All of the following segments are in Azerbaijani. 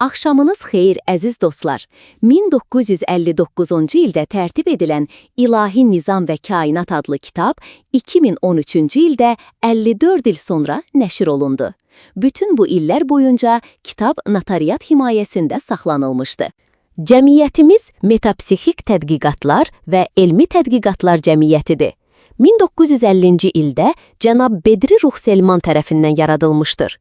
Axşamınız xeyir, əziz dostlar. 1959-cu ildə tərtib edilən İlahi Nizam və Kainat adlı kitab 2013-cü ildə 54 il sonra nəşr olundu. Bütün bu illər boyunca kitab notariat himayəsində saxlanılmışdı. Cəmiyyətimiz Metapsixik Tədqiqatlar və Elmi Tədqiqatlar Cəmiyyətidir. 1950-ci ildə cənab Bedri Ruhselman tərəfindən yaradılmışdır.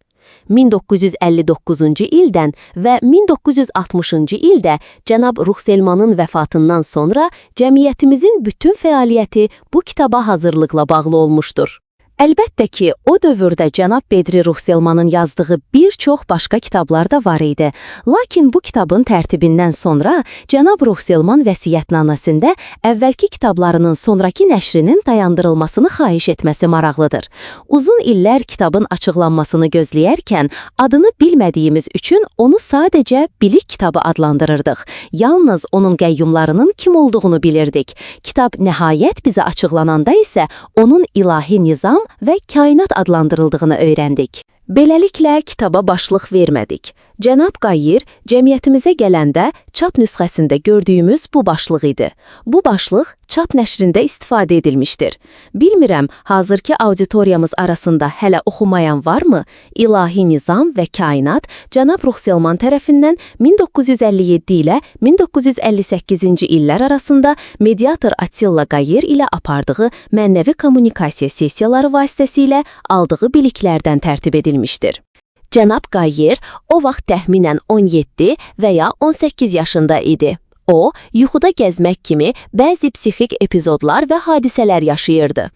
1959-cu ildən və 1960-cı ildə cənab Ruhselmanın vəfatından sonra cəmiyyətimizin bütün fəaliyyəti bu kitaba hazırlıqla bağlı olmuşdur. Əlbəttə ki, o dövrdə cənab Bedri Ruhselmanın yazdığı bir çox başqa kitablar da var idi. Lakin bu kitabın tərtibindən sonra cənab Ruhselman vəsiyyətnaməsində əvvəlki kitablarının sonrakı nəşrinin dayandırılmasını xahiş etməsi maraqlıdır. Uzun illər kitabın açıqlanmasını gözləyərkən adını bilmədiyimiz üçün onu sadəcə Bilik kitabı adlandırırdıq. Yalnız onun qəyyumlarının kim olduğunu bilirdik. Kitab nəhayət bizə açıqlananda isə onun İlahi Nizam və Kainat adlandırıldığını öyrəndik. Beləliklə kitaba başlıq vermədik. Cənab Qayyir cəmiyyətimizə gələndə çap nüsxəsində gördüyümüz bu başlıq idi. Bu başlıq çap nəşrində istifadə edilmişdir. Bilmirəm, hazırki auditoriyamız arasında hələ oxumayan varmı? İlahi Nizam və Kainat cənab Ruhselman tərəfindən 1957 ilə 1958-ci illər arasında mediator Atilla Qayyir ilə apardığı mənəvi kommunikasiya sessiyaları vasitəsilə aldığı biliklərdən tərtib edilmişdir. Cənab Qayyir o vaxt təxminən 17 və ya 18 yaşında idi. O, yuxuda gəzmək kimi bəzi psixik epizodlar və hadisələr yaşayırdı.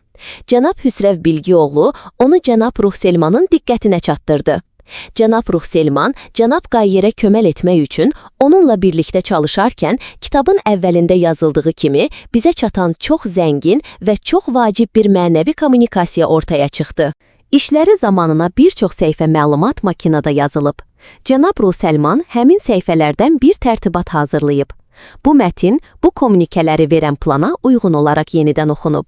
Cənab Hüsrəv Bilgioğlu onu cənab Ruhselmanın diqqətinə çatdırdı. Cənab Ruhselman, cənab Qayyerə kömək etmək üçün onunla birlikdə çalışarkən kitabın əvvəlində yazıldığı kimi bizə çatan çox zəngin və çox vacib bir mənəvi kommunikasiya ortaya çıxdı. İşləri zamanına bir çox səhifə məlumat makinada yazılıb. Cənab Ruhselman həmin səhifələrdən bir tərtibat hazırlayıb. Bu mətin bu kommunikələri verən plana uyğun olaraq yenidən oxunub.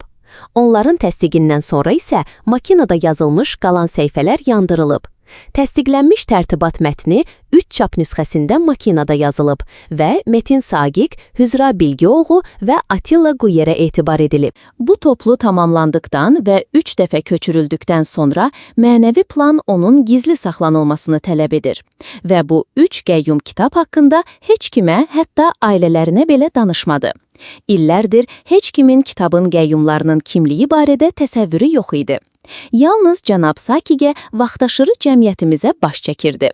Onların təsdiqindən sonra isə makinada yazılmış qalan səhifələr yandırılıb. Təsdiqlənmiş tərtibat mətni 3 çap nüsxəsində makinada yazılıb və Metin Sagiq, Hüzra Bilgioğlu və Atilla Quyerə etibar edilib. Bu toplu tamamlandıqdan və 3 dəfə köçürüldükdən sonra mənəvi plan onun gizli saxlanılmasını tələb edir. Və bu 3 qəyyum kitab haqqında heç kimə, hətta ailələrinə belə danışmadı. İllərdir heç kimin kitabın qəyyumlarının kimliyi barədə təsəvvürü yox idi. Yalnız cənab Sakigə vaxtaşırı cəmiyyətimizə baş çəkirdi.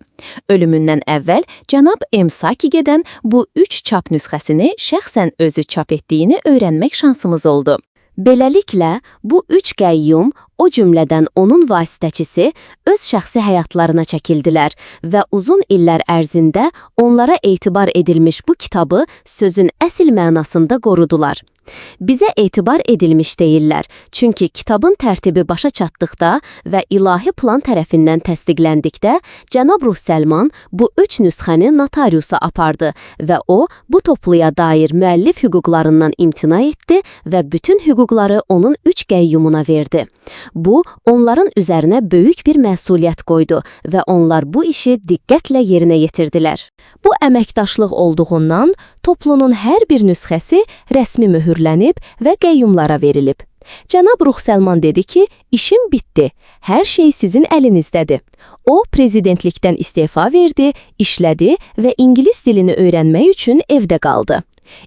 Ölümündən əvvəl cənab M. Sakigədən bu 3 çap nüsxəsini şəxsən özü çap etdiyini öyrənmək şansımız oldu. Beləliklə, bu üç qəyyum, o cümlədən onun vasitəçisi, öz şəxsi həyatlarına çəkildilər və uzun illər ərzində onlara etibar edilmiş bu kitabı sözün əsl mənasında qorudular. Bizə etibar edilmiş deyirlər, çünki kitabın tərtibi başa çatdıqda və ilahi plan tərəfindən təsdiqləndikdə cənab Ruhselman bu üç nüsxəni notariusa apardı və o, bu topluya dair müəllif hüquqlarından imtina etdi və bütün hüquqları onun üç qəyyumuna verdi. Bu, onların üzərinə böyük bir məsuliyyət qoydu və onlar bu işi diqqətlə yerinə yetirdilər. Bu əməkdaşlıq olduğundan toplunun hər bir nüsxəsi rəsmi möhürlənib və qəyyumlara verilib. Cənab Ruhselman dedi ki, işim bitdi, hər şey sizin əlinizdədir. O, prezidentlikdən istefa verdi, işlədi və ingilis dilini öyrənmək üçün evdə qaldı.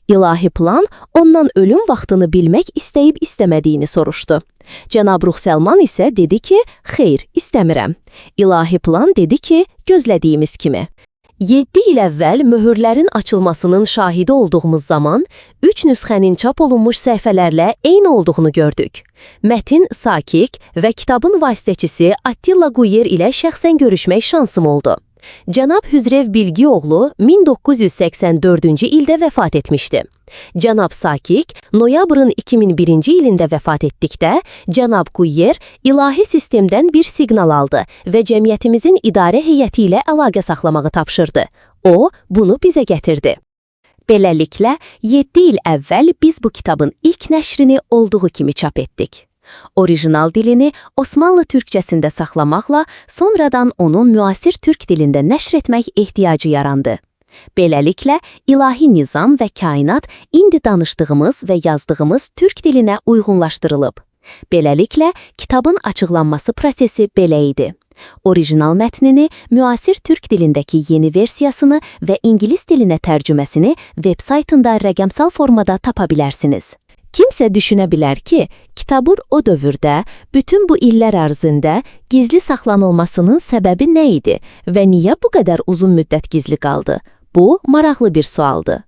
İlahi plan ondan ölüm vaxtını bilmək istəyib istəmədiyini soruşdu. Cənab Ruhselman isə dedi ki, xeyr, istəmirəm. İlahi plan dedi ki, gözlədiyimiz kimi. 7 il əvvəl möhürlərin açılmasının şahidi olduğumuz zaman 3 nüsxənin çap olunmuş səhifələrlə eyni olduğunu gördük. Mətin Sakik və kitabın vasitəçisi Attila Guyer ilə şəxsən görüşmək şansım oldu. Cənab Hüzrev Bilgioğlu 1984-cü ildə vəfat etmişdi. Cənab Sakik noyabrın 2001-ci ilində vəfat etdikdə cənab Guyer ilahi sistemdən bir siqnal aldı və cəmiyyətimizin idarə heyəti ilə əlaqə saxlamağı tapşırdı. O, bunu bizə gətirdi. Beləliklə, 7 il əvvəl biz bu kitabın ilk nəşrini olduğu kimi çap etdik. Orijinal dilini Osmanlı türkçəsində saxlamaqla sonradan onu müasir türk dilində nəşr etmək ehtiyacı yarandı. Beləliklə, ilahi nizam və kainat indi danışdığımız və yazdığımız türk dilinə uyğunlaşdırılıb. Beləliklə, kitabın açıqlanması prosesi belə idi. Orijinal mətnini, müasir türk dilindəki yeni versiyasını və ingilis dilinə tərcüməsini veb saytında rəqəmsal formada tapa bilərsiniz. Kimsə düşünə bilər ki, kitabın o dövrdə, bütün bu illər ərzində gizli saxlanılmasının səbəbi nə idi və niyə bu qədər uzun müddət gizli qaldı? Bu, maraqlı bir sualdır.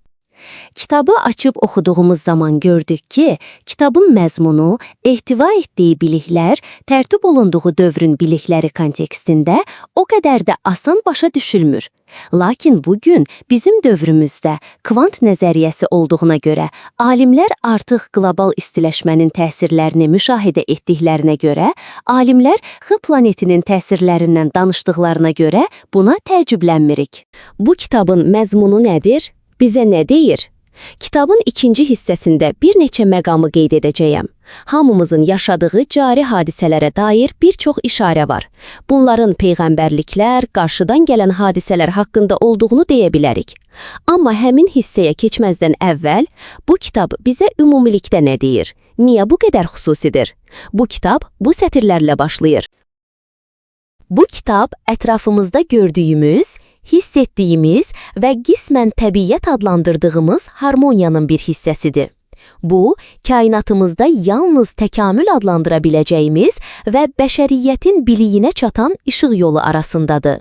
Kitabı açıb oxuduğumuz zaman gördük ki, kitabın məzmunu, ehtiva etdiyi biliklər, tərtib olunduğu dövrün bilikləri kontekstində o qədər də asan başa düşülmür. Lakin bugün bizim dövrümüzdə kvant nəzəriyyəsi olduğuna görə, alimlər artıq qlobal istiləşmənin təsirlərini müşahidə etdiklərinə görə, alimlər X planetinin təsirlərindən danışdıqlarına görə buna təəccüblənmirik. Bu kitabın məzmunu nədir? Bizə nə deyir? Kitabın ikinci hissəsində bir neçə məqamı qeyd edəcəyəm. Hamımızın yaşadığı cari hadisələrə dair bir çox işarə var. Bunların peyğəmbərliklər, qarşıdan gələn hadisələr haqqında olduğunu deyə bilərik. Amma həmin hissəyə keçməzdən əvvəl bu kitab bizə ümumilikdə nə deyir? Niyə bu qədər xüsusidir? Bu kitab bu sətirlərlə başlayır. Bu kitab ətrafımızda gördüyümüz, hiss etdiyimiz və qismən təbiət adlandırdığımız harmoniyanın bir hissəsidir. Bu, kainatımızda yalnız təkamül adlandıra biləcəyimiz və bəşəriyyətin biliyinə çatan işıq yolu arasındadır.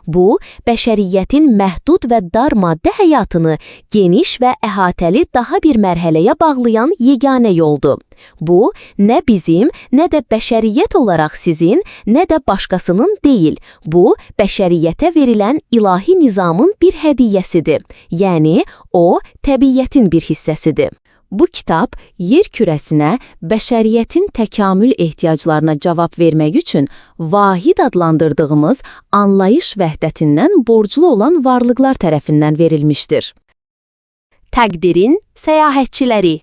Bu, bəşəriyyətin məhdud və dar maddə həyatını geniş və əhatəli daha bir mərhələyə bağlayan yeganə yoldur. Bu, nə bizim, nə də bəşəriyyət olaraq sizin, nə də başqasının deyil. Bu, bəşəriyyətə verilən ilahi nizamın bir hədiyyəsidir. Yəni, o, təbiətin bir hissəsidir. Bu kitab yer kürəsinə bəşəriyyətin təkamül ehtiyaclarına cavab vermək üçün vahid adlandırdığımız anlayış vəhdətindən borclu olan varlıqlar tərəfindən verilmişdir. Təqdirin səyahətçiləri.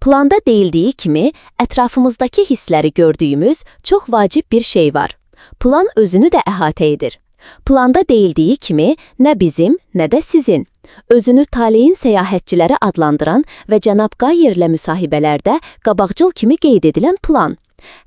Planda deyildiyi kimi, ətrafımızdakı hissləri gördüyümüz çox vacib bir şey var. Plan özünü də əhatə edir. Planda deyildiyi kimi, nə bizim, nə də sizin. Özünü taleyin səyahətçiləri adlandıran və cənab Qayerlə müsahibələrdə qabaqcıl kimi qeyd edilən plan.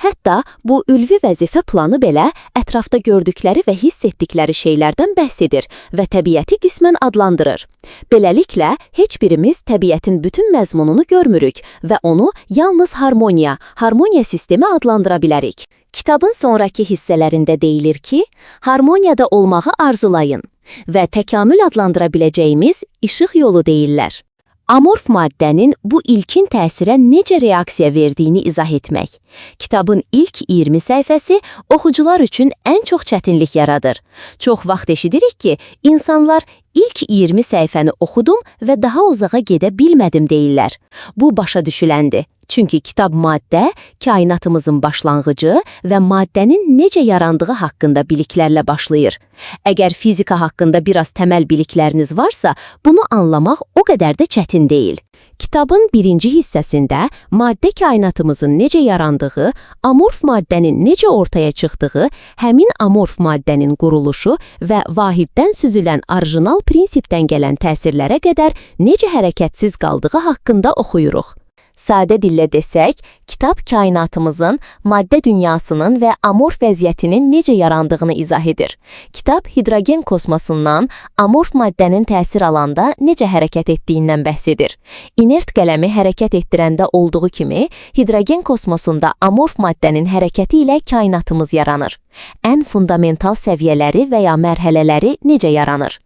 Hətta bu ülvi vəzifə planı belə ətrafda gördükləri və hiss etdikləri şeylərdən bəhs edir və təbiəti qismən adlandırır. Beləliklə, heç birimiz təbiətin bütün məzmununu görmürük və onu yalnız harmoniya, harmoniya sistemi adlandıra bilərik. Kitabın sonrakı hissələrində deyilir ki, harmoniyada olmağı arzulayın və təkamül adlandıra biləcəyimiz işıq yolu deyirlər. Amorf maddənin bu ilkin təsirə necə reaksiya verdiyini izah etmək. Kitabın ilk 20 səhifəsi oxucular üçün ən çox çətinlik yaradır. Çox vaxt eşidirik ki, insanlar ilk 20 səhifəni oxudum və daha uzağa gedə bilmədim deyirlər. Bu başa düşüləndir. Çünki kitab maddə, kainatımızın başlanğıcı və maddənin necə yarandığı haqqında biliklərlə başlayır. Əgər fizika haqqında biraz təməl bilikləriniz varsa, bunu anlamaq o qədər də çətin deyil. Kitabın birinci hissəsində maddə kainatımızın necə yarandığı, amorf maddənin necə ortaya çıxdığı, həmin amorf maddənin quruluşu və vahiddən süzülən orijinal prinsipdən gələn təsirlərə qədər necə hərəkətsiz qaldığı haqqında oxuyuruq. Sadə dillə desək, kitab kainatımızın, maddə dünyasının və amorf vəziyyətinin necə yarandığını izah edir. Kitab hidrogen kosmosundan amorf maddənin təsir alanda necə hərəkət etdiyindən bəhs edir. İnert qələmi hərəkət etdirəndə olduğu kimi, hidrogen kosmosunda amorf maddənin hərəkəti ilə kainatımız yaranır. Ən fundamental səviyyələri və ya mərhələləri necə yaranır?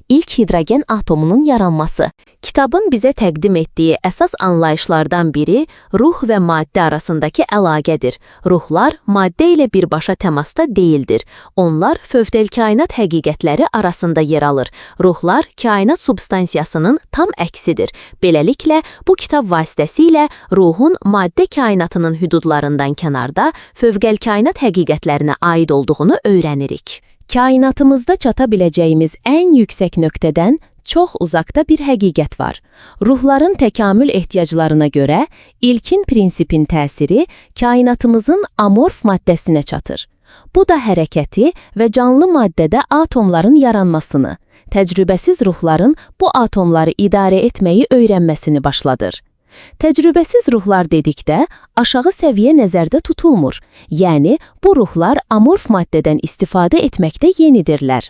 İlk hidrogen atomunun yaranması. Kitabın bizə təqdim etdiyi əsas anlayışlardan biri ruh və maddə arasındakı əlaqədir. Ruhlar maddə ilə birbaşa təmasda deyildir. Onlar fövqəlkainat həqiqətləri arasında yer alır. Ruhlar kainat substansiyasının tam əksidir. Beləliklə, bu kitab vasitəsilə ruhun maddə kainatının hüdudlarından kənarda fövqəlkainat həqiqətlərinə aid olduğunu öyrənirik. Kainatımızda çata biləcəyimiz ən yüksək nöqtədən Çox uzaqda bir həqiqət var. Ruhların təkamül ehtiyaclarına görə ilkin prinsipin təsiri kainatımızın amorf maddəsinə çatır. Bu da hərəkəti və canlı maddədə atomların yaranmasını, təcrübəsiz ruhların bu atomları idarə etməyi öyrənməsini başladır. Təcrübəsiz ruhlar dedikdə aşağı səviyyə nəzərdə tutulmur. Yəni bu ruhlar amorf maddədən istifadə etməkdə yenidirlər.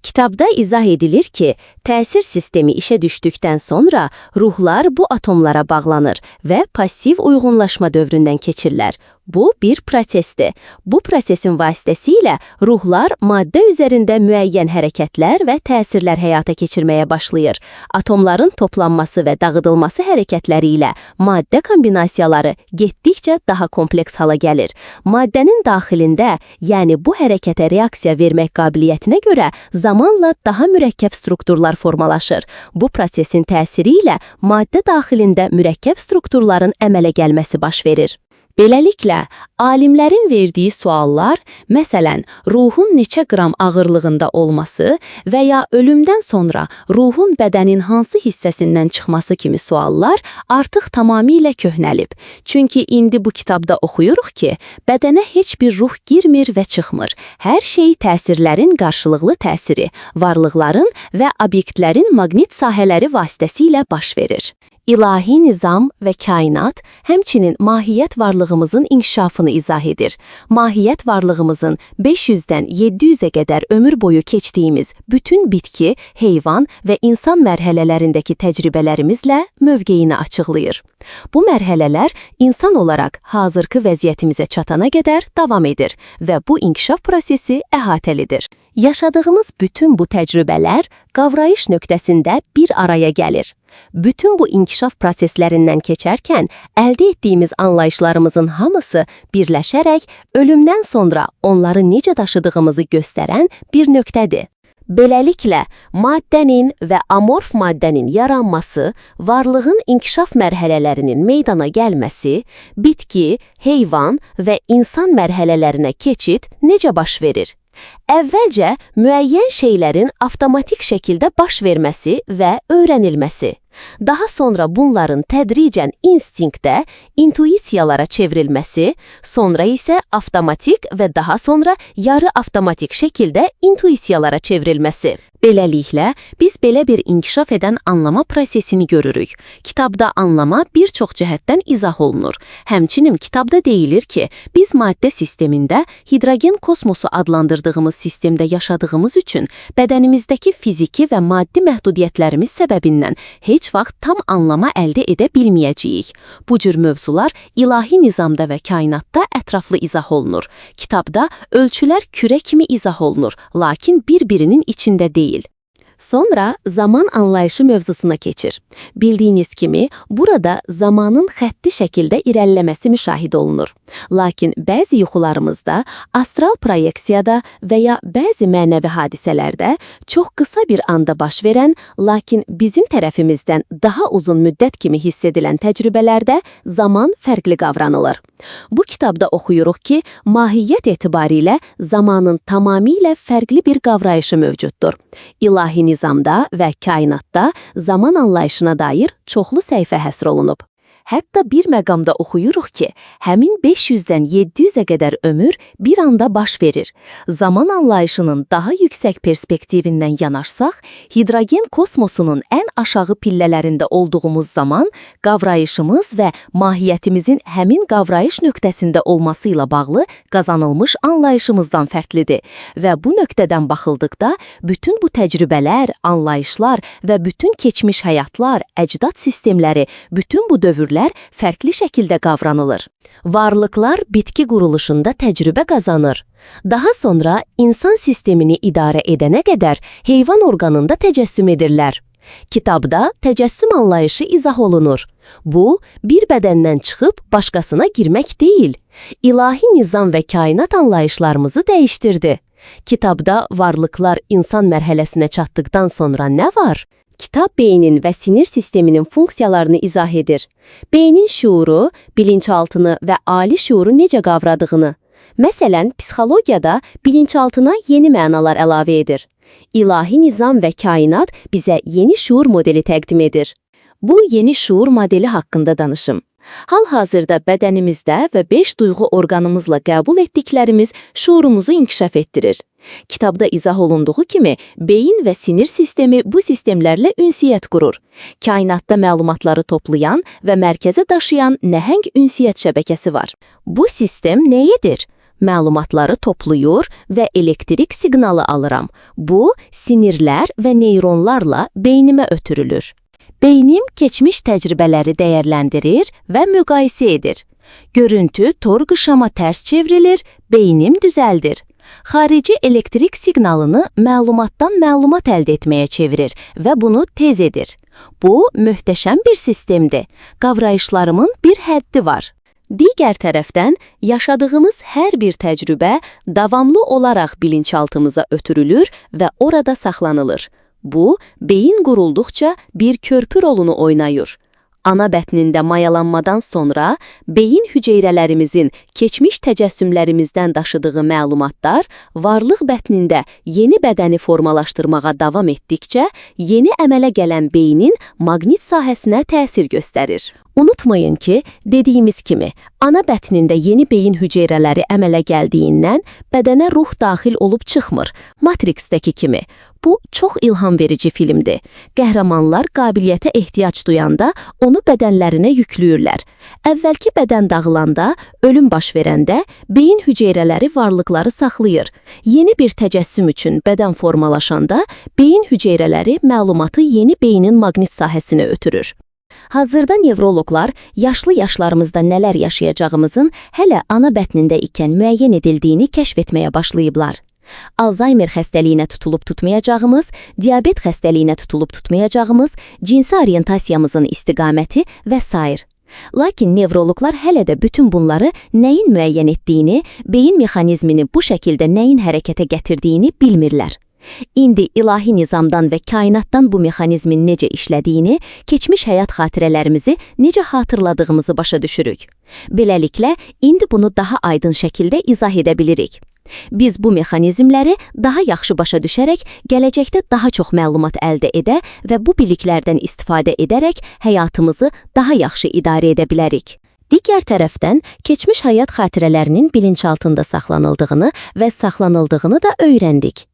Kitabda izah edilir ki, təsir sistemi işə düşdükdən sonra ruhlar bu atomlara bağlanır və pasiv uyğunlaşma dövründən keçirlər. Bu bir prosesdir. Bu prosesin vasitəsilə ruhlar maddə üzərində müəyyən hərəkətlər və təsirlər həyata keçirməyə başlayır. Atomların toplanması və dağıdılması hərəkətləri ilə maddə kombinasiyaları getdikcə daha kompleks hala gəlir. Maddənin daxilində, yəni bu hərəkətə reaksiya vermək qabiliyyətinə görə zamanla daha mürəkkəb strukturlar formalaşır. Bu prosesin təsiri ilə maddə daxilində mürəkkəb strukturların əmələ gəlməsi baş verir. Beləliklə, alimlərin verdiyi suallar, məsələn, ruhun neçə qram ağırlığında olması və ya ölümdən sonra ruhun bədənin hansı hissəsindən çıxması kimi suallar artıq tamamilə köhnəlib. Çünki indi bu kitabda oxuyuruq ki, bədənə heç bir ruh girmir və çıxmır. Hər şey təsirlərin qarşılıqlı təsiri, varlıqların və obyektlərin maqnit sahələri vasitəsilə baş verir. İlahi nizam və kainat həmçinin mahiyyət varlığımızın inkişafını izah edir. Mahiyyət varlığımızın 500-dən 700-ə qədər ömür boyu keçdiyimiz bütün bitki, heyvan və insan mərhələlərindəki təcrübələrimizlə mövqeyini açıqlayır. Bu mərhələlər insan olaraq hazırkı vəziyyətimizə çatana qədər davam edir və bu inkişaf prosesi əhatəlidir. Yaşadığımız bütün bu təcrübələr qavrayış nöqtəsində bir araya gəlir. Bütün bu inkişaf proseslərindən keçərkən əldə etdiyimiz anlayışlarımızın hamısı birləşərək ölümdən sonra onları necə daşıdığımızı göstərən bir nöqtədir. Beləliklə, maddənin və amorf maddənin yaranması, varlığın inkişaf mərhələlərinin meydana gəlməsi, bitki, heyvan və insan mərhələlərinə keçid necə baş verir? Əvvəlcə müəyyən şeylərin avtomatik şəkildə baş verməsi və öyrənilməsi. Daha sonra bunların tədricən instinktə, intuisiyalara çevrilməsi, sonra isə avtomatik və daha sonra yarı avtomatik şəkildə intuisiyalara çevrilməsi. Beləliklə, biz belə bir inkişaf edən anlama prosesini görürük. Kitabda anlama bir çox cəhətdən izah olunur. Həmçinin kitabda deyilir ki, biz maddə sistemində hidrogen kosmosu adlandırdığımız sistemdə yaşadığımız üçün bədənimizdəki fiziki və maddi məhdudiyyətlərimiz səbəbindən heç vaxt tam anlama əldə edə bilməyəcəyik. Bu cür mövzular ilahi nizamda və kainatda ətraflı izah olunur. Kitabda ölçülər kürə kimi izah olunur, lakin bir-birinin içində deyil. Sonra zaman anlayışı mövzusuna keçir. Bildiyiniz kimi, burada zamanın xətti şəkildə irəliləməsi müşahidə olunur. Lakin bəzi yuxularımızda, astral proyeksiyada və ya bəzi mənəvi hadisələrdə çox qısa bir anda baş verən, lakin bizim tərəfimizdən daha uzun müddət kimi hiss edilən təcrübələrdə zaman fərqli qavranılır. Bu kitabda oxuyuruq ki, mahiyyət etibarilə zamanın tamamilə fərqli bir qavrayışı mövcuddur. İlahi nizamda və kainatda zaman anlayışına dair çoxlu səhifə həsr olunub. Hətta bir məqamda oxuyuruq ki, həmin 500-dən 700-ə qədər ömür bir anda baş verir. Zaman anlayışının daha yüksək perspektivindən yanaşsaq, hidrogen kosmosunun ən aşağı pillələrində olduğumuz zaman qavrayışımız və mahiyyətimizin həmin qavrayış nöqtəsində olması ilə bağlı qazanılmış anlayışımızdan fərqlidir. Və bu nöqtədən baxıldıqda bütün bu təcrübələr, anlayışlar və bütün keçmiş həyatlar, əcdad sistemləri, bütün bu dövrlər fərqli şəkildə qavranılır. Varlıqlar bitki quruluşunda təcrübə qazanır. Daha sonra insan sistemini idarə edənə qədər heyvan orqanında təcəssüm edirlər. Kitabda təcəssüm anlayışı izah olunur. Bu, bir bədəndən çıxıb başqasına girmək deyil. İlahi nizam və kainat anlayışlarımızı dəyişdirdi. Kitabda varlıqlar insan mərhələsinə çatdıqdan sonra nə var? Kitab beynin və sinir sisteminin funksiyalarını izah edir. Beynin şuuru, bilinçaltını və ali şuuru necə qavradığını. Məsələn, psixologiyada bilinçaltına yeni mənalar əlavə edir. İlahi nizam və kainat bizə yeni şuur modeli təqdim edir. Bu yeni şuur modeli haqqında danışım. Hal-hazırda bədənimizdə və 5 duyğu orqanımızla qəbul etdiklərimiz şuurumuzu inkişaf etdirir. Kitabda izah olunduğu kimi, beyin və sinir sistemi bu sistemlərlə ünsiyyət qurur. Kainatda məlumatları toplayan və mərkəzə daşıyan nəhəng ünsiyyət şəbəkəsi var. Bu sistem nə edir? Məlumatları toplayır və elektrik siqnalı alıram. Bu, sinirlər və neyronlarla beynimə ötürülür. Beynim keçmiş təcrübələri dəyərləndirir və müqayisə edir. Görüntü tor qışama tərs çevrilir, beynim düzəldir. Xarici elektrik siqnalını məlumatdan məlumat əldə etməyə çevirir və bunu tez edir. Bu, möhtəşəm bir sistemdir. Qavrayışlarımın bir həddi var. Digər tərəfdən, yaşadığımız hər bir təcrübə davamlı olaraq bilinçaltımıza ötürülür və orada saxlanılır. Bu, beyin qurulduqca bir körpü rolunu oynayır. Ana bətnində mayalanmadan sonra beyin hüceyrələrimizin keçmiş təcəssümlərimizdən daşıdığı məlumatlar varlıq bətnində yeni bədəni formalaşdırmağa davam etdikcə yeni əmələ gələn beynin maqnit sahəsinə təsir göstərir. Unutmayın ki, dediyimiz kimi, ana bətnində yeni beyin hüceyrələri əmələ gəldiyindən bədənə ruh daxil olub çıxmır, Matrixdəki kimi. Bu, çox ilham verici filmdir. Qəhrəmanlar qabiliyyətə ehtiyac duyanda onu bədənlərinə yükləyirlər. Əvvəlki bədən dağılanda, ölüm baş verəndə beyin hüceyrələri varlıqları saxlayır. Yeni bir təcəssüm üçün bədən formalaşanda beyin hüceyrələri məlumatı yeni beynin maqnit sahəsinə ötürür. Hazırda nevroloqlar yaşlı yaşlarımızda nələr yaşayacağımızın hələ ana bətnində ikən müəyyən edildiyini kəşf etməyə başlayıblar. Alzheimer xəstəliyinə tutulub tutmayacağımız, diabet xəstəliyinə tutulub tutmayacağımız, cinsi orientasiyamızın istiqaməti və sair. Lakin nevroloqlar hələ də bütün bunları nəyin müəyyən etdiyini, beyin mexanizmini bu şəkildə nəyin hərəkətə gətirdiyini bilmirlər. İndi ilahi nizamdan və kainatdan bu mexanizmin necə işlədiyini, keçmiş həyat xatirələrimizi necə hatırladığımızı başa düşürük. Beləliklə, indi bunu daha aydın şəkildə izah edə bilirik. Biz bu mexanizmləri daha yaxşı başa düşərək gələcəkdə daha çox məlumat əldə edə və bu biliklərdən istifadə edərək həyatımızı daha yaxşı idarə edə bilərik. Digər tərəfdən, keçmiş həyat xatirələrinin bilinçaltında saxlanıldığını və saxlanıldığını da öyrəndik.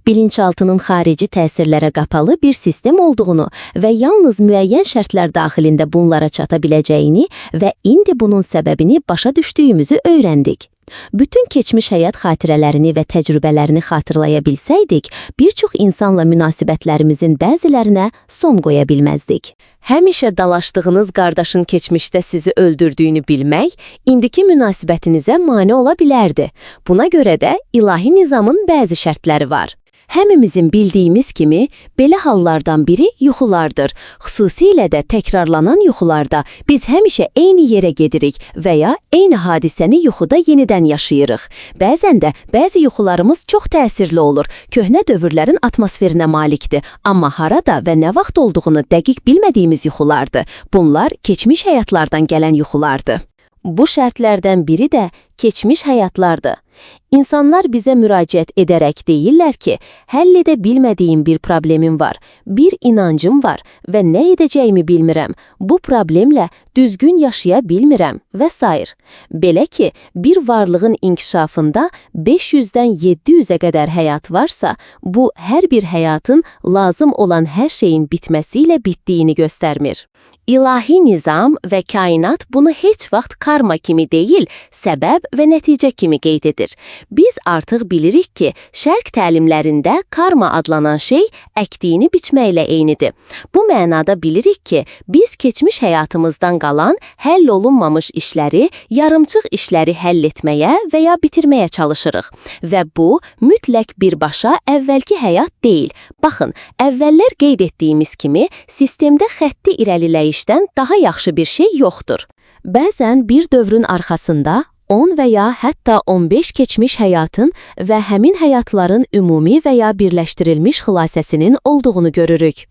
Bilinçaltının xarici təsirlərə qapalı bir sistem olduğunu və yalnız müəyyən şərtlər daxilində bunlara çata biləcəyini və indi bunun səbəbini başa düşdüyümüzü öyrəndik. Bütün keçmiş həyat xatirələrini və təcrübələrini xatırlaya bilsəydik, bir çox insanla münasibətlərimizin bəzilərinə son qoya bilməzdik. Həmişə dalaşdığınız qardaşın keçmişdə sizi öldürdüyünü bilmək, indiki münasibətinizə mane ola bilərdi. Buna görə də ilahi nizamın bəzi şərtləri var. Həmimizin bildiyimiz kimi, belə hallardan biri yuxulardır. Xüsusilə də təkrarlanan yuxularda biz həmişə eyni yerə gedirik və ya eyni hadisəni yuxuda yenidən yaşayırıq. Bəzən də bəzi yuxularımız çox təsirli olur, köhnə dövrlərin atmosferinə malikdir, amma harada və nə vaxt olduğunu dəqiq bilmədiyimiz yuxulardır. Bunlar keçmiş həyatlardan gələn yuxulardır. Bu şərtlərdən biri də keçmiş həyatlardır. İnsanlar bizə müraciət edərək deyirlər ki, həll edə bilmədiyim bir problemim var, bir inancım var və nə edəcəyimi bilmirəm, bu problemlə düzgün yaşaya bilmirəm və sair. Belə ki, bir varlığın inkişafında 500-dən 700-ə qədər həyat varsa, bu hər bir həyatın lazım olan hər şeyin bitməsi ilə bitdiyini göstərmir. İlahi nizam və kainat bunu heç vaxt karma kimi deyil, səbəb və nəticə kimi qeyd edir. Biz artıq bilirik ki, şərq təlimlərində karma adlanan şey əkdiyini biçməklə eynidir. Bu mənada bilirik ki, biz keçmiş həyatımızdan qalan həll olunmamış işləri, yarımçıq işləri həll etməyə və ya bitirməyə çalışırıq. Və bu, mütləq birbaşa əvvəlki həyat deyil. Baxın, əvvəllər qeyd etdiyimiz kimi, sistemdə xətti irəliləyişdən daha yaxşı bir şey yoxdur. Bəzən bir dövrün arxasında 10 və ya hətta 15 keçmiş həyatın və həmin həyatların ümumi və ya birləşdirilmiş xülasəsinin olduğunu görürük.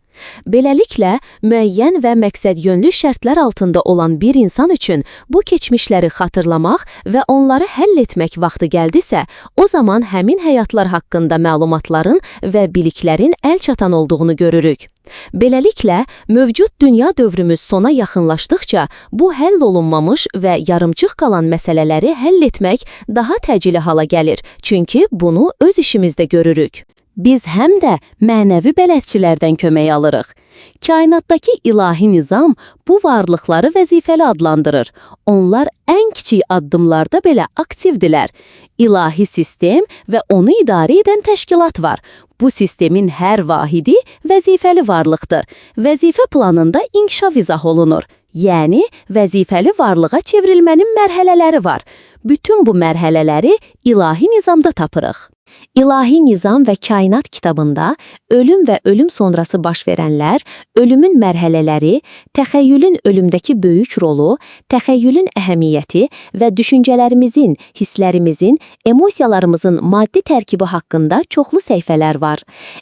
Beləliklə, müəyyən və məqsədyönlü şərtlər altında olan bir insan üçün bu keçmişləri xatırlamaq və onları həll etmək vaxtı gəldisə, o zaman həmin həyatlar haqqında məlumatların və biliklərin əl çatan olduğunu görürük. Beləliklə, mövcud dünya dövrümüz sona yaxınlaşdıqca bu həll olunmamış və yarımçıq qalan məsələləri həll etmək daha təcili hala gəlir. Çünki bunu öz işimizdə görürük. Biz həm də mənəvi bələdçilərdən kömək alırıq. Kainatdakı ilahi nizam bu varlıqları vəzifəli adlandırır. Onlar ən kiçik addımlarda belə aktivdirlər. İlahi sistem və onu idarə edən təşkilat var. Bu sistemin hər vahidi vəzifəli varlıqdır. Vəzifə planında inkişaf izah olunur. Yəni, vəzifəli varlığa çevrilmənin mərhələləri var. Bütün bu mərhələləri ilahi nizamda tapırıq. İlahi Nizam və Kainat kitabında ölüm və ölüm sonrası baş verənlər, ölümün mərhələləri, təxəyyülün ölümdəki böyük rolu, təxəyyülün əhəmiyyəti və düşüncələrimizin, hisslərimizin, emosiyalarımızın maddi tərkibi haqqında çoxlu səhifələr var.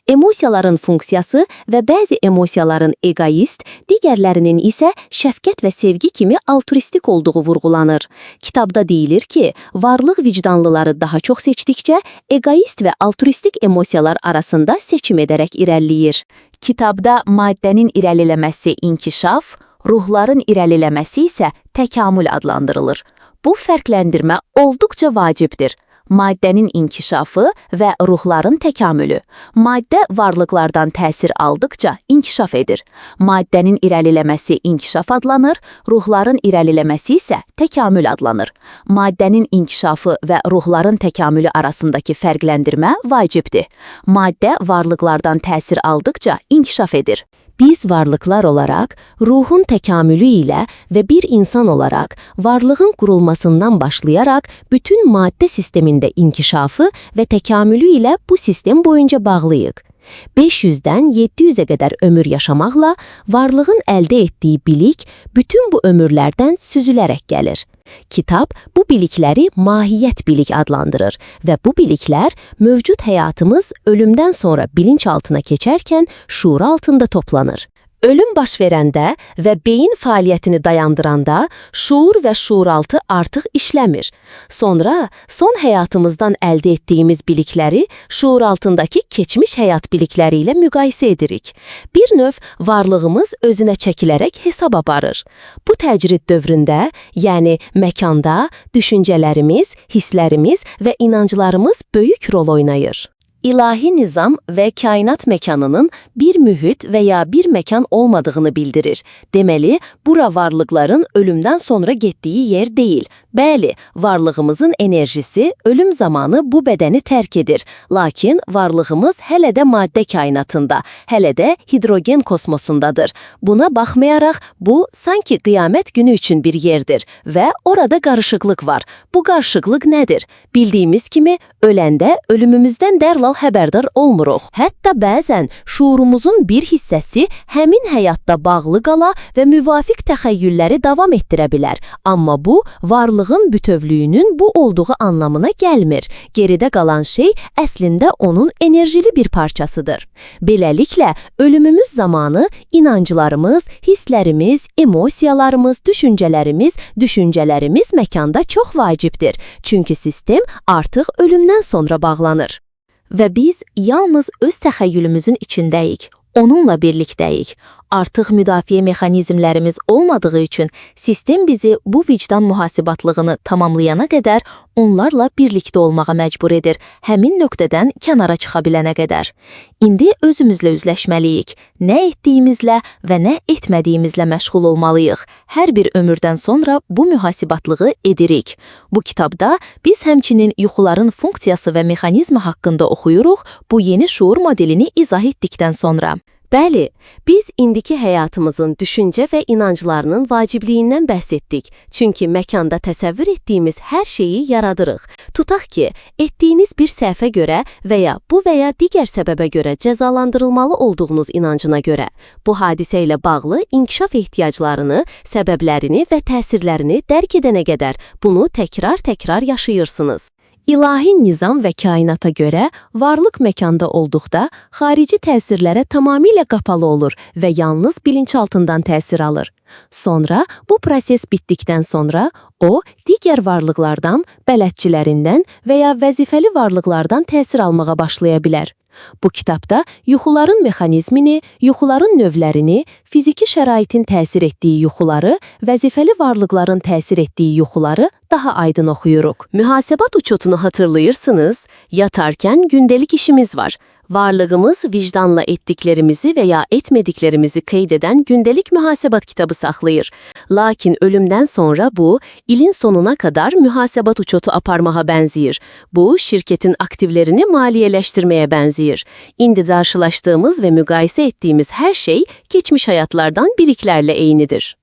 Emosiyaların funksiyası və bəzi emosiyaların egoist, digərlərinin isə şəfqət və sevgi kimi altruistik olduğu vurğulanır. Kitabda deyilir ki, varlıq vicdanlıları daha çox seçdikcə egoist və altruistik emosiyalar arasında seçim edərək irəliləyir. Kitabda maddənin irəliləməsi inkişaf, ruhların irəliləməsi isə təkamül adlandırılır. Bu fərqləndirmə olduqca vacibdir. Maddənin inkişafı və ruhların təkamülü. Maddə varlıqlardan təsir aldıqca inkişaf edir. Maddənin irəliləməsi inkişaf adlanır, ruhların irəliləməsi isə təkamül adlanır. Maddənin inkişafı və ruhların təkamülü arasındakı fərqləndirmə vacibdir. Maddə varlıqlardan təsir aldıqca inkişaf edir. Biz varlıqlar olaraq ruhun təkamülü ilə və bir insan olaraq varlığın qurulmasından başlayaraq bütün maddə sistemində inkişafı və təkamülü ilə bu sistem boyunca bağlıyıq. 500-dən 700-ə qədər ömür yaşamaqla varlığın əldə etdiyi bilik bütün bu ömürlərdən süzülərək gəlir. Kitab bu bilikləri mahiyyət bilik adlandırır və bu biliklər mövcud həyatımız ölümdən sonra bilinçaltına keçərkən şuur altında toplanır. Ölüm baş verəndə və beyin fəaliyyətini dayandıranda şuur və şuuraltı artıq işləmir. Sonra son həyatımızdan əldə etdiyimiz bilikləri şuuraltındakı keçmiş həyat bilikləri ilə müqayisə edirik. Bir növ varlığımız özünə çəkilərək hesab aparır. Bu təcrid dövründə, yəni məkanda düşüncələrimiz, hisslərimiz və inanclarımız böyük rol oynayır. İlahi nizam və kainat məkanının bir mühit və ya bir məkan olmadığını bildirir. Deməli, bura varlıqların ölümdən sonra getdiyi yer deyil. Bəli, varlığımızın enerjisi ölüm zamanı bu bədəni tərk edir. Lakin varlığımız hələ də maddə kainatında, hələ də hidrogen kosmosundadır. Buna baxmayaraq, bu sanki qiyamət günü üçün bir yerdir və orada qarışıqlıq var. Bu qarışıqlıq nədir? Bildiyimiz kimi öləndə ölümümüzdən dərhal xəbərdar olmuruq. Hətta bəzən şuurumuzun bir hissəsi həmin həyatda bağlı qala və müvafiq təxəyyülləri davam etdirə bilər. Amma bu, varlığın bütövlüyünün bu olduğu anlamına gəlmir. Geridə qalan şey əslində onun enerjili bir parçasıdır. Beləliklə, ölümümüz zamanı inanclarımız, hisslərimiz, emosiyalarımız, düşüncələrimiz məkanda çox vacibdir. Çünki sistem artıq ölümdən sonra bağlanır. Və biz yalnız öz təxəyyülümüzün içindəyik, onunla birlikdəyik. Artıq müdafiə mexanizmlərimiz olmadığı üçün sistem bizi bu vicdan mühasibatlığını tamamlayana qədər onlarla birlikdə olmağa məcbur edir, həmin nöqtədən kənara çıxa bilənə qədər. İndi özümüzlə üzləşməliyik. Nə etdiyimizlə və nə etmədiyimizlə məşğul olmalıyıq. Hər bir ömürdən sonra bu mühasibatlığı edirik. Bu kitabda biz həmçinin yuxuların funksiyası və mexanizmi haqqında oxuyuruq, bu yeni şuur modelini izah etdikdən sonra. Bəli, biz indiki həyatımızın düşüncə və inanclarının vacibliyindən bəhs etdik. Çünki məkanda təsəvvür etdiyimiz hər şeyi yaradırıq. Tutaq ki, etdiyiniz bir səhvə görə və ya bu və ya digər səbəbə görə cəzalandırılmalı olduğunuz inancına görə bu hadisə ilə bağlı inkişaf ehtiyaclarını, səbəblərini və təsirlərini dərk edənə qədər bunu təkrar-təkrar yaşayırsınız. İlahi nizam və kainata görə varlıq məkanda olduqda xarici təsirlərə tamamilə qapalı olur və yalnız bilinçaltından təsir alır. Sonra bu proses bitdikdən sonra o digər varlıqlardan, bələdçilərindən və ya vəzifəli varlıqlardan təsir almağa başlaya bilər. Bu kitabda yuxuların mexanizmini, yuxuların növlərini, fiziki şəraitin təsir etdiyi yuxuları, vəzifəli varlıqların təsir etdiyi yuxuları daha aydın oxuyuruq. Mühasibat uçotunu hatırlayırsınız, yatarkən gündelik işimiz var. Varlığımız vicdanla etdiklerimizi veya etmediklerimizi qeyd edən gündelik mühasibat kitabı saxlayır. Lakin ölümdən sonra bu, ilin sonuna kadar mühasibat uçotu aparmağa bənzəyir. Bu, şirketin aktivlerini maliyeleştirmeye bənzəyir. İndi qarşılaşdığımız və müqayisə etdiyimiz hər şey keçmiş hayatlardan biliklərlə eynidir.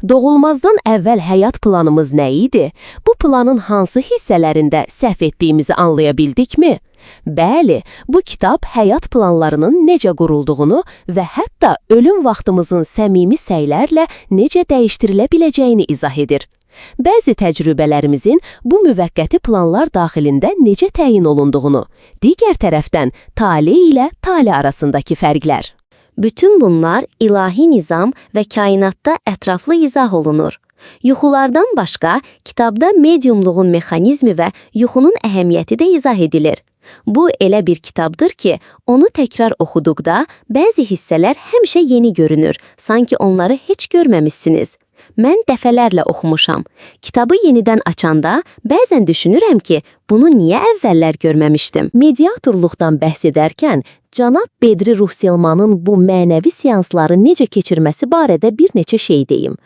Doğulmazdan əvvəl həyat planımız nə idi? Bu planın hansı hissələrində səhv etdiyimizi anlaya bildikmi? Bəli, bu kitab həyat planlarının necə qurulduğunu və hətta ölüm vaxtımızın səmimi səylərlə necə dəyişdirilə biləcəyini izah edir. Bəzi təcrübələrimizin bu müvəqqəti planlar daxilində necə təyin olunduğunu, digər tərəfdən tale ilə tale arasındakı fərqlər. Bütün bunlar ilahi nizam və kainatda ətraflı izah olunur. Yuxulardan başqa kitabda mediumluğun mexanizmi və yuxunun əhəmiyyəti də izah edilir. Bu elə bir kitabdır ki, onu təkrar oxuduqda bəzi hissələr həmişə yeni görünür, sanki onları heç görməmişsiniz. Mən dəfələrlə oxumuşam. Kitabı yenidən açanda bəzən düşünürəm ki, bunu niyə əvvəllər görməmişdim? Mediatorluqdan bəhs edərkən cənab Bedri Ruhselmanın bu mənəvi seansları necə keçirməsi barədə bir neçə şey deyim.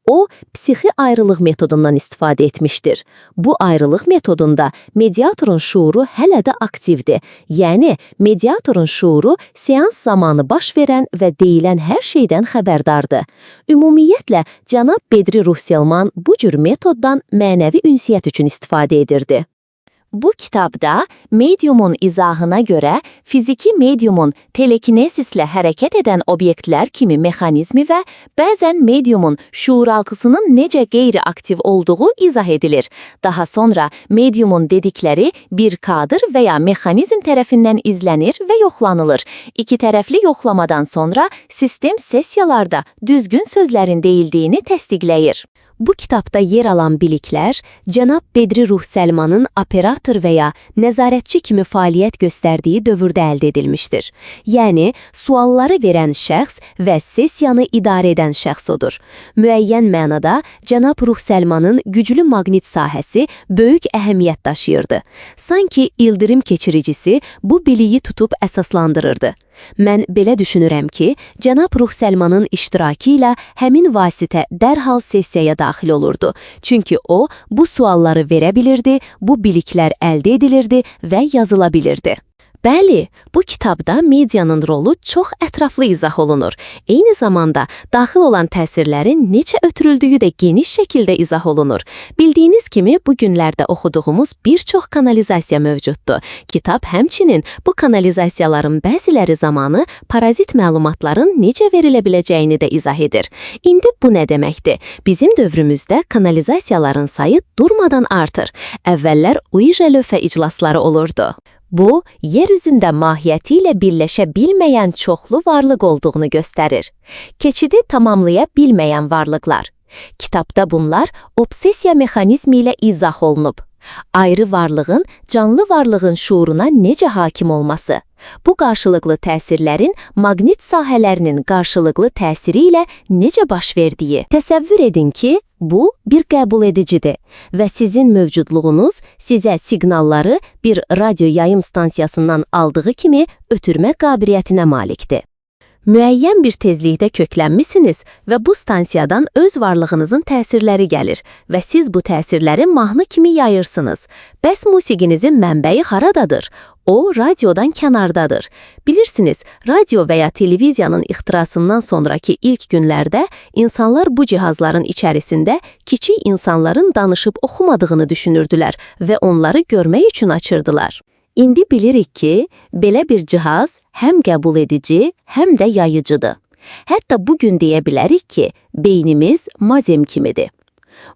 O, psixi ayrılıq metodundan istifadə etmişdir. Bu ayrılıq metodunda mediatorun şuuru hələ də aktivdir. Yəni, mediatorun şuuru seans zamanı baş verən və deyilən hər şeydən xəbərdardır. Ümumiyyətlə, cənab Bedri Ruhselman bu cür metoddan mənəvi ünsiyyət üçün istifadə edirdi. Bu kitabda mediumun izahına görə fiziki mediumun telekinesislə hərəkət edən obyektlər kimi mexanizmi və bəzən mediumun şuuraltısının necə qeyri-aktiv olduğu izah edilir. Daha sonra mediumun dedikləri bir kadr və ya mexanizm tərəfindən izlənir və yoxlanılır. İki tərəfli yoxlamadan sonra sistem sessiyalarda düzgün sözlərin deyildiyini təsdiqləyir. Bu kitabda yer alan biliklər, cənab Bedri Ruhselmanın operator və ya nəzarətçi kimi fəaliyyət göstərdiyi dövrdə əldə edilmişdir. Yəni, sualları verən şəxs və sessiyanı idarə edən şəxs odur. Müəyyən mənada cənab Ruhselmanın güclü maqnit sahəsi böyük əhəmiyyət daşıyırdı. Sanki ildırım keçiricisi bu biliyi tutub əsaslandırırdı. Mən belə düşünürəm ki, cənab Ruhselmanın iştirakı ilə həmin vasitə dərhal sessiyaya daxil olurdu. Çünki o, bu sualları verə bilirdi, bu biliklər əldə edilirdi və yazıla bilirdi. Bəli, bu kitabda medianın rolu çox ətraflı izah olunur. Eyni zamanda daxil olan təsirlərin necə ötürüldüyü də geniş şəkildə izah olunur. Bildiyiniz kimi bu günlərdə oxuduğumuz bir çox kanalizasiya mövcuddur. Kitab həmçinin bu kanalizasiyaların bəziləri zamanı parazit məlumatların necə verilə biləcəyini də izah edir. İndi bu nə deməkdir? Bizim dövrümüzdə kanalizasiyaların sayı durmadan artır. Əvvəllər Ouija lövhə iclasları olurdu. Bu, yer üzündə mahiyyəti ilə birləşə bilməyən çoxlu varlıq olduğunu göstərir. Keçidi tamamlaya bilməyən varlıqlar. Kitabda bunlar obsessiya mexanizmi ilə izah olunub. Ayrı varlığın canlı varlığın şuuruna necə hakim olması, bu qarşılıqlı təsirlərin maqnit sahələrinin qarşılıqlı təsiri ilə necə baş verdiyi. Təsəvvür edin ki, bu bir qəbul edicidir və sizin mövcudluğunuz sizə siqnalları bir radio yayım stansiyasından aldığı kimi ötürmə qabiliyyətinə malikdir. Müəyyən bir tezlikdə köklənmisiniz və bu stansiyadan öz varlığınızın təsirləri gəlir və siz bu təsirləri mahnı kimi yayırsınız. Bəs musiqinizin mənbəyi haradadır? O, radiodan kənardadır. Bilirsiniz, radio və ya televiziyanın ixtirasından sonrakı ilk günlərdə insanlar bu cihazların içərisində kiçik insanların danışıb oxumadığını düşünürdülər və onları görmək üçün açırdılar. İndi bilirik ki, belə bir cihaz həm qəbul edici, həm də yayıcıdır. Hətta bugün deyə bilərik ki, beynimiz modem kimidir.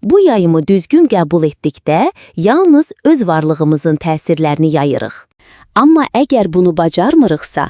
Bu yayımı düzgün qəbul etdikdə yalnız öz varlığımızın təsirlərini yayırıq. Amma əgər bunu bacarmırıqsa,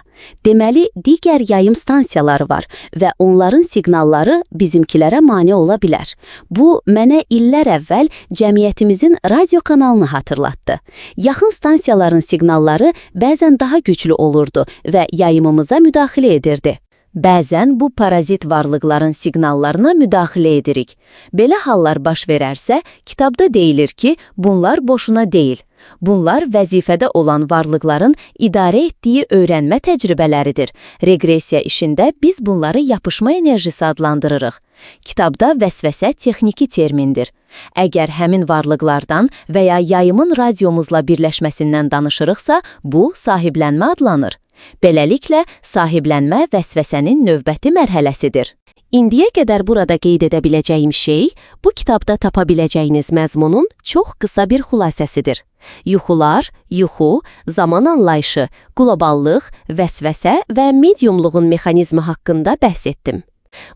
deməli digər yayım stansiyaları var və onların siqnalları bizimkilərə mane ola bilər. Bu mənə illər əvvəl cəmiyyətimizin radio kanalını xatırlatdı. Yaxın stansiyaların siqnalları bəzən daha güclü olurdu və yayımımıza müdaxilə edirdi. Bəzən bu parazit varlıqların siqnallarına müdaxilə edirik. Belə hallar baş verərsə, kitabda deyilir ki, bunlar boşuna deyil. Bunlar vəzifədə olan varlıqların idarə etdiyi öyrənmə təcrübələridir. Reqressiya işində biz bunları yapışma enerjisi adlandırırıq. Kitabda vəsvəsə texniki termindir. Əgər həmin varlıqlardan və ya yayımın radiomuzla birləşməsindən danışırıqsa, bu sahiblənmə adlanır. Beləliklə, sahiblənmə vəsvəsənin növbəti mərhələsidir. İndiyə qədər burada qeyd edə biləcəyim şey, bu kitabda tapa biləcəyiniz məzmunun çox qısa bir xülasəsidir. Yuxular, yuxu, zaman anlayışı, qloballıq, vəsvəsə və mediumluğun mexanizmi haqqında bəhs etdim.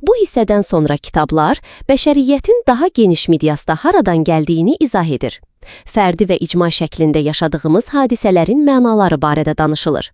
Bu hissədən sonra kitablar bəşəriyyətin daha geniş miqyasda haradan gəldiyini izah edir. Fərdi və icma şəklində yaşadığımız hadisələrin mənaları barədə danışılır.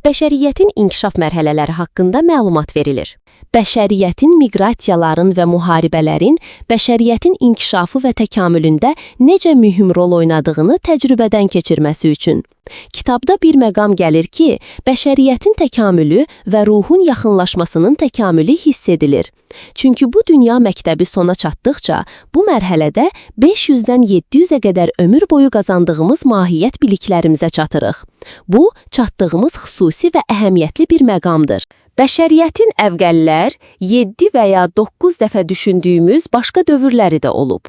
Bəşəriyyətin inkişaf mərhələləri haqqında məlumat verilir. Bəşəriyyətin miqrasiyaların və müharibələrin bəşəriyyətin inkişafı və təkamülündə necə mühüm rol oynadığını təcrübədən keçirməsi üçün. Kitabda bir məqam gəlir ki, bəşəriyyətin təkamülü və ruhun yaxınlaşmasının təkamülü hiss edilir. Çünki bu dünya məktəbi sona çatdıqca, bu mərhələdə 500-dən 700-ə qədər ömür boyu qazandığımız mahiyyət biliklərimizə çatırıq. Bu, çatdığımız xüsusi və əhəmiyyətli bir məqamdır. Bəşəriyyətin əvvəllər 7 və ya 9 dəfə düşündüyümüz başqa dövrləri də olub.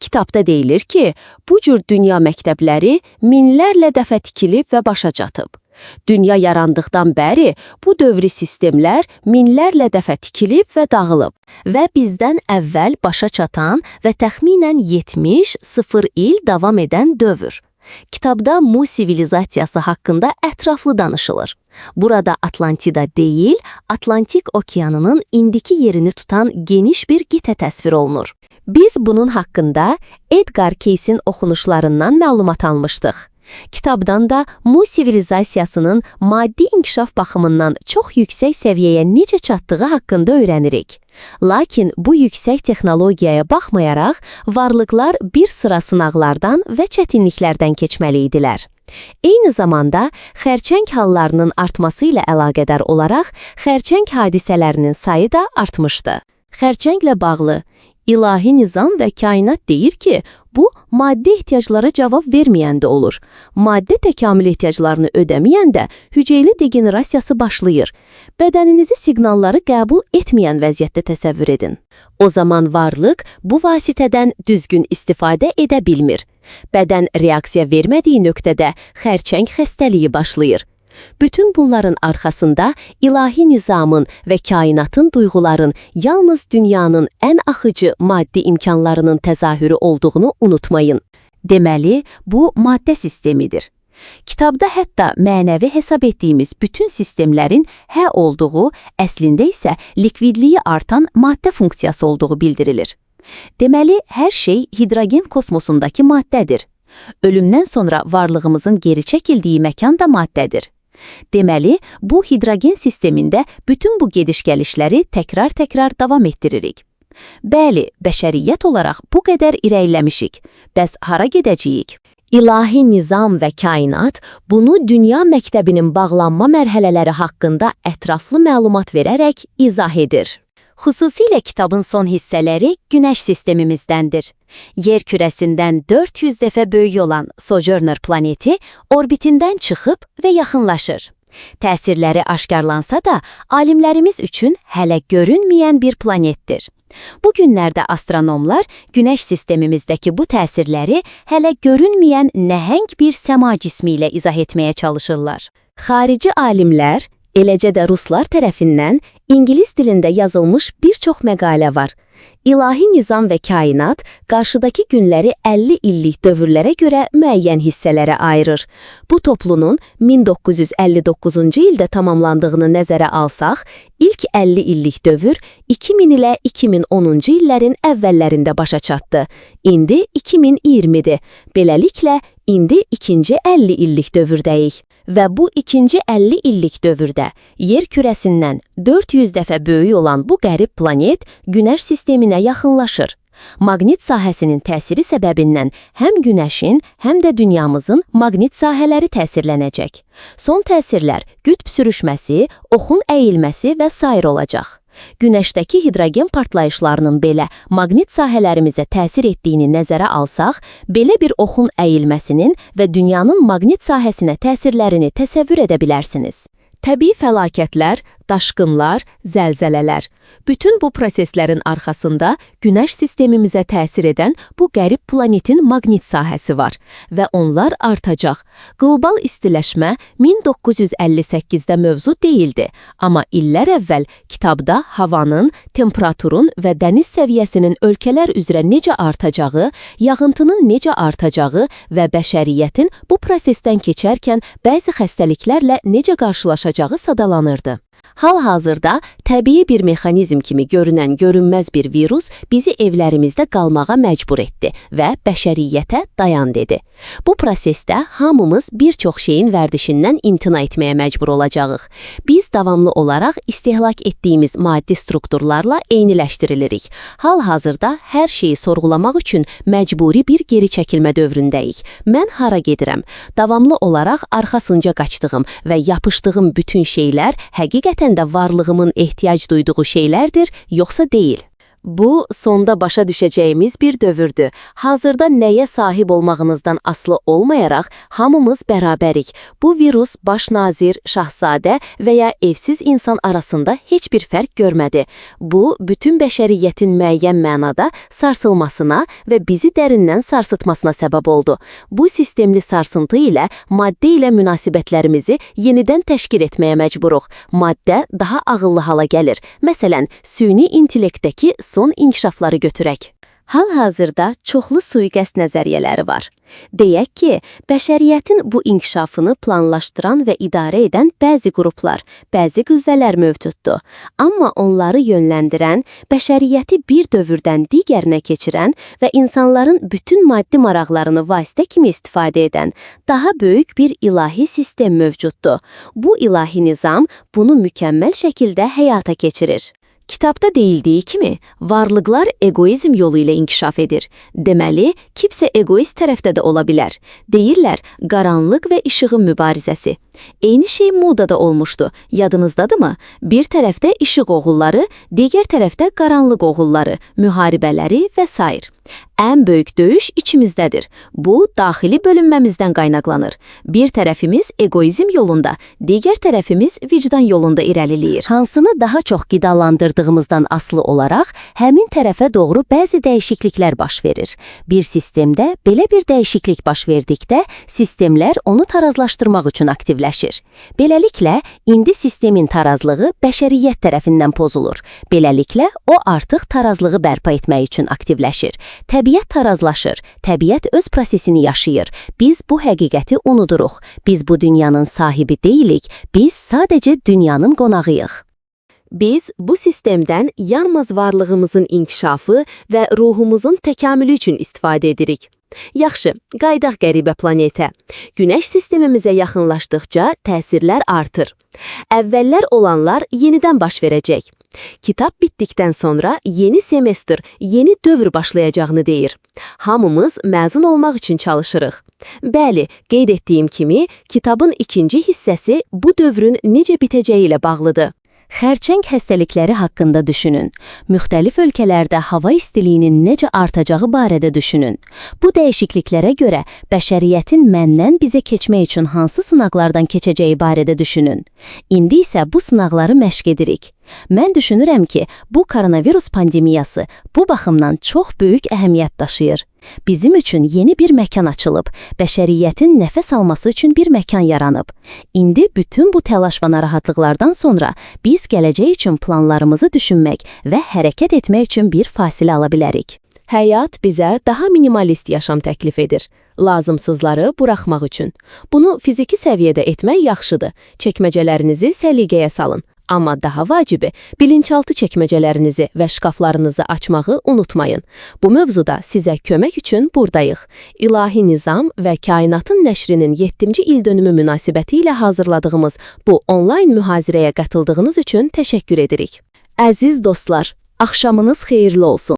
Kitabda deyilir ki, bu cür dünya məktəbləri minlərlə dəfə tikilib və başa çatıb. Dünya yarandıqdan bəri bu dövrü sistemlər minlərlə dəfə tikilib və dağılıb və bizdən əvvəl başa çatan və təxminən 70-0 il davam edən dövr. Kitabda Mu sivilizasiyası haqqında ətraflı danışılır. Burada Atlantida deyil, Atlantik okeanının indiki yerini tutan geniş bir qitə təsvir olunur. Biz bunun haqqında Edgar Cayce'in oxunuşlarından məlumat almışdıq. Kitabdan da Mu sivilizasiyasının maddi inkişaf baxımından çox yüksək səviyyəyə necə çatdığı haqqında öyrənirik. Lakin bu yüksək texnologiyaya baxmayaraq, varlıqlar bir sıra sınaqlardan və çətinliklərdən keçməli idilər. Eyni zamanda xərçəng hallarının artması ilə əlaqədar olaraq xərçəng hadisələrinin sayı da artmışdı. Xərçənglə bağlı ilahi nizam və kainat deyir ki, bu maddi ehtiyaclara cavab verməyəndə olur. Maddi təkamül ehtiyaclarını ödəməyəndə hüceyrə degenerasiyası başlayır. Bədəninizi siqnalları qəbul etməyən vəziyyətdə təsəvvür edin. O zaman varlıq bu vasitədən düzgün istifadə edə bilmir. Bədən reaksiya vermədiyi nöqtədə xərçəng xəstəliyi başlayır. Bütün bunların arxasında ilahi nizamın və kainatın duyğuların yalnız dünyanın ən axıcı maddi imkanlarının təzahürü olduğunu unutmayın. Deməli, bu maddə sistemidir. Kitabda hətta mənəvi hesab etdiyimiz bütün sistemlərin hə olduğu, əslində isə likvidliyi artan maddə funksiyası olduğu bildirilir. Deməli, hər şey hidrogen kosmosundakı maddədir. Ölümdən sonra varlığımızın geri çəkildiyi məkan da maddədir. Deməli, bu hidrogen sistemində bütün bu gediş-gəlişləri təkrar-təkrar davam etdiririk. Bəli, bəşəriyyət olaraq bu qədər irəliləmişik. Bəs hara gedəcəyik? İlahi nizam və kainat bunu dünya məktəbinin bağlanma mərhələləri haqqında ətraflı məlumat verərək izah edir. Xüsusilə kitabın son hissələri Günəş sistemimizdəndir. Yer kürəsindən 400 dəfə böyük olan Sojourner planeti orbitindən çıxıb və yaxınlaşır. Təsirləri aşkarlansa da, alimlərimiz üçün hələ görünməyən bir planetdir. Bu günlərdə astronomlar Günəş sistemimizdəki bu təsirləri hələ görünməyən nəhəng bir səma cismi ilə izah etməyə çalışırlar. Xarici alimlər, eləcə də ruslar tərəfindən İngilis dilində yazılmış bir çox məqalə var. İlahi nizam və kainat qarşıdakı günləri 50 illik dövrlərə görə müəyyən hissələrə ayırır. Bu toplunun 1959-cu ildə tamamlandığını nəzərə alsaq, ilk 50 illik dövr 2000 ilə 2010-cu illərin əvvəllərində başa çatdı. İndi 2020-dir. Beləliklə, indi ikinci 50 illik dövrdəyik. Və bu ikinci 50 illik dövrdə yer kürəsindən 400 dəfə böyük olan bu qərib planet Günəş sisteminə yaxınlaşır. Maqnit sahəsinin təsiri səbəbindən həm Günəşin, həm də dünyamızın maqnit sahələri təsirlənəcək. Son təsirlər qütb sürüşməsi, oxun əyilməsi və sair olacaq. Günəşdəki hidrogen partlayışlarının belə maqnit sahələrimizə təsir etdiyini nəzərə alsaq, belə bir oxun əyilməsinin və dünyanın maqnit sahəsinə təsirlərini təsəvvür edə bilərsiniz. Təbii fəlakətlər, daşqınlar, zəlzələlər. Bütün bu proseslərin arxasında Günəş sistemimizə təsir edən bu qərib planetin maqnit sahəsi var və onlar artacaq. Qlobal istiləşmə 1958-də mövzu deyildi, amma illər əvvəl kitabda havanın, temperaturun və dəniz səviyyəsinin ölkələr üzrə necə artacağı, yağıntının necə artacağı və bəşəriyyətin bu prosesdən keçərkən bəzi xəstəliklərlə necə qarşılaşacağı sadalanırdı. Hal-hazırda təbii bir mexanizm kimi görünən görünməz bir virus bizi evlərimizdə qalmağa məcbur etdi və bəşəriyyətə dayan dedi. Bu prosesdə hamımız bir çox şeyin vərdişindən imtina etməyə məcbur olacağıq. Biz davamlı olaraq istehlak etdiyimiz maddi strukturlarla eyniləşdirilirik. Hal-hazırda hər şeyi sorğulamaq üçün məcburi bir geri çəkilmə dövründəyik. Mən hara gedirəm? Davamlı olaraq arxasınca qaçdığım və yapışdığım bütün şeylər həqiqətən də varlığımın ehtiyac duyduğu şeylərdir, yoxsa deyil? Bu, sonda başa düşəcəyimiz bir dövrdür. Hazırda nəyə sahib olmağınızdan asılı olmayaraq hamımız bərabərik. Bu virus baş nazir, şahzadə və ya evsiz insan arasında heç bir fərq görmədi. Bu, bütün bəşəriyyətin müəyyən mənada sarsılmasına və bizi dərindən sarsıtmasına səbəb oldu. Bu sistemli sarsıntı ilə maddə ilə münasibətlərimizi yenidən təşkil etməyə məcburuq. Maddə daha ağıllı hala gəlir. Məsələn, süni intellektdəki son inkişafları götürək. Hal-hazırda çoxlu sui-qəsd nəzəriyyələri var. Deyək ki, bəşəriyyətin bu inkişafını planlaşdıran və idarə edən bəzi qruplar, bəzi qüvvələr mövcuddur. Amma onları yönləndirən, bəşəriyyəti bir dövrdən digərinə keçirən və insanların bütün maddi maraqlarını vasitə kimi istifadə edən daha böyük bir ilahi sistem mövcuddur. Bu ilahi nizam bunu mükəmməl şəkildə həyata keçirir. Kitabda deyildiyi kimi, varlıqlar egoizm yolu ilə inkişaf edir. Deməli, kimsə egoist tərəfdə də ola bilər. Deyirlər, qaranlıq və işığın mübarizəsi. Eyni şey Mudada olmuşdu. Yadınızdadır mı? Bir tərəfdə işıq oğulları, digər tərəfdə qaranlıq oğulları, müharibələri və sair. Ən böyük döyüş içimizdədir. Bu, daxili bölünməmizdən qaynaqlanır. Bir tərəfimiz egoizm yolunda, digər tərəfimiz vicdan yolunda irəliləyir. Hansını daha çox qidalandırdığımızdan asılı olaraq həmin tərəfə doğru bəzi dəyişikliklər baş verir. Bir sistemdə belə bir dəyişiklik baş verdikdə sistemlər onu tarazlaşdırmaq üçün aktivləşir. Beləliklə, indi sistemin tarazlığı bəşəriyyət tərəfindən pozulur. Beləliklə, o artıq tarazlığı bərpa etmək üçün aktivləşir. Təbiət tarazlaşır, təbiət öz prosesini yaşayır. Biz bu həqiqəti unuduruq. Biz bu dünyanın sahibi deyilik, biz sadəcə dünyanın qonağıyıq. Biz bu sistemdən yalnız varlığımızın inkişafı və ruhumuzun təkamülü üçün istifadə edirik. Yaxşı, qayıdaq qəribə planetə. Günəş sistemimizə yaxınlaşdıqca təsirlər artır. Əvvəllər olanlar yenidən baş verəcək. Kitab bitdikdən sonra yeni semestr, yeni dövr başlayacağını deyir. Hamımız məzun olmaq üçün çalışırıq. Bəli, qeyd etdiyim kimi, kitabın ikinci hissəsi bu dövrün necə bitəcəyi ilə bağlıdır. Xərçəng xəstəlikləri haqqında düşünün. Müxtəlif ölkələrdə hava istiliyinin necə artacağı barədə düşünün. Bu dəyişikliklərə görə bəşəriyyətin məndən bizə keçmək üçün hansı sınaqlardan keçəcəyi barədə düşünün. İndi isə bu sınaqları məşq edirik. Mən düşünürəm ki, bu koronavirus pandemiyası bu baxımdan çox böyük əhəmiyyət daşıyır. Bizim üçün yeni bir məkan açılıb, bəşəriyyətin nəfəs alması üçün bir məkan yaranıb. İndi bütün bu təlaş və narahatlıqlardan sonra biz gələcək üçün planlarımızı düşünmək və hərəkət etmək üçün bir fasilə ala bilərik. Həyat bizə daha minimalist yaşam təklif edir. Lazımsızları buraxmaq üçün. Bunu fiziki səviyyədə etmək yaxşıdır. Çəkməcələrinizi səliqəyə salın. Amma daha vacibi, bilinçaltı çəkməcələrinizi və şkaflarınızı açmağı unutmayın. Bu mövzuda sizə kömək üçün buradayıq. İlahi Nizam və Kainatın nəşrinin 7-ci ildönümü münasibəti ilə hazırladığımız bu onlayn mühazirəyə qatıldığınız üçün təşəkkür edirik. Əziz dostlar, axşamınız xeyirli olsun.